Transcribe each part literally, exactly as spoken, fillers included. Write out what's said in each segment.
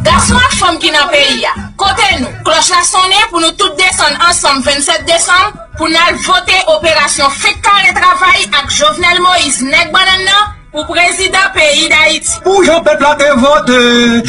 Gason ak fanm ki nan peyi a, kote nou? Klòch la sonnen pou nou tout desann ansanm vennsèt desanm pou n al vote. Operasyon Fèk Kare Travay ak Jovenel Moïse, nèg bannann nan, pou prezidan peyi Dayiti. Pou jan pèp la te vote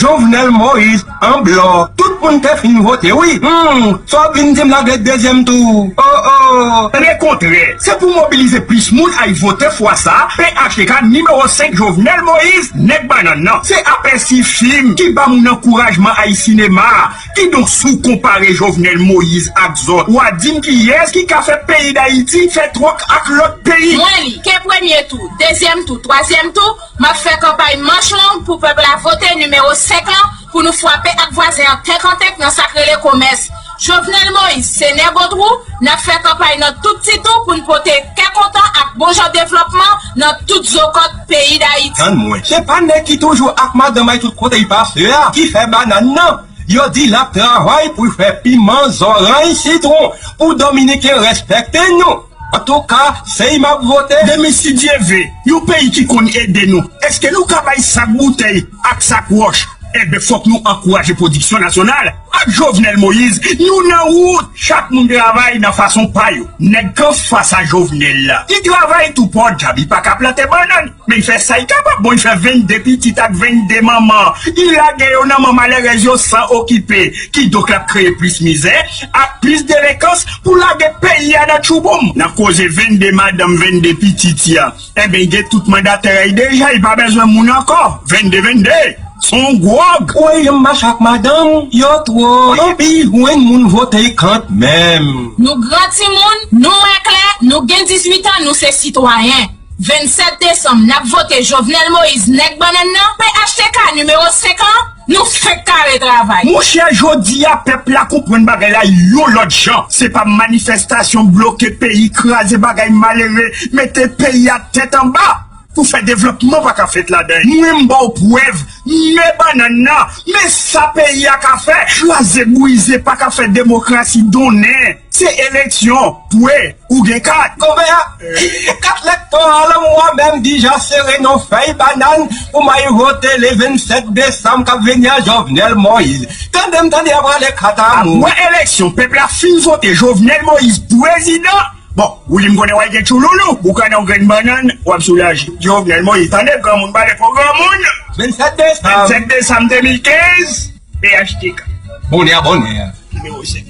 Jovenel Moïse an blo, tout moun te fin vote wi. Hmm, sa w ap vin di m lage dezyèm tou? Oh oh. Lekontrè, se pou mobilize plis moun ay vote fwa sa, P H T K nimewo senk Jovenel Moïse, nèg bannann nan. Se apèsi fim ki ba moun ankourajman ay sinema. Kidonk, si w konpare Jovenel Moïse ak zòt, w a di m kiyès ki ka fè peyi Dayiti fè twòk ak lòt peyi? Mwen li, ke premye tou, dezyèm tou, twazyèm tou, m ap fè kanpay manch long pou pèp la vote nimewo senk lan pou nou frape ak vwazen an tenk an tenk nan sa k rele komès. Jovenel Moïse, se nèg otwou, n ap fè kanpay nan tout ti tou pou n pote kè kontan ak bon jan devlòpman nan tout zokòt peyi Dayiti. Tann mwen, se pa nèg ki toujou ak madanm ay tout kote y pase a ki fè bannann nan. Yo di l ap travay pou l fè piman, zoranj, sitwon, pou Dominiken respekte nou. Antouka, se y m ap vote. Demen, si Dye ve, yon peyi ki konn ede nou, èske nou ka bay sak boutèy ak sak wòch? Enben, fòk nou ankouraje pwodiksyon nasyonal. Ak Jovenel Moïse, nou nan wout. Chak moun travay nan fason pa yo. Nèg k anfas a Jovenel la, li travay tou, pòdyab, li pa ka plante bannann. Men l fè sa l kapab. Bon, l fè vennde pitit ak vennde manman. Li lage yo nan men malerèz yo san okipe. Kidonk, l ap kreye plis mizè ak plis delenkans pou lage peyi a nan tchouboum. Nan koze vennde madanm, vennde pitit ya, enben, l gen tout mandatè a deja, li pa bezwen moun ankò. Vennde, vennde, s on gwòg. Ou wè, jan m mache ak madanm, yo twòp. Epi jwenn moun vote kanmenm. Nou gran timoun, nou wè klè, nou gen dizuit an, nou se sitwayen. Vennsèt desanm, n ap vote Jovenel Moïse, nèg bannann nan, P H T K nimewo senk lan, nou fenk kare travay. Monchè, jodi a, pèp la konprann bagay la yon lòt jan. Se pa manifestasyon, bloke peyi, kraze bagay malere, mete peyi a tèt anba pou fè devlòpman pa ka fèt ladan. Mwen, m ba w prèv, men bannann nan, men sa peyi a ka fè. Kraze, brize pa ka fè demokrasi donnen. Se eleksyon, pwe, ou gen kat. Konbyen kat elektoral mwen menm dija sere nan fèy bannann pou m al vote le vennsèt desanm k ap vini an Jovenel Moïse. Tande m tande y ap rale kat a moun. Apre eleksyon, pèp la fin vote Jovenel Moïse prezidan. Bon, ou di m konnen w al gen tchouloulou, boukannen yon grenn bannann, w ap soulaje. Jovenel Moïse, tande granmoun, pale pou granmoun. Vennsèt desanm. Vennsèt desanm de mil kenz, P H T K. Bonè a bonè. Nimewo senk.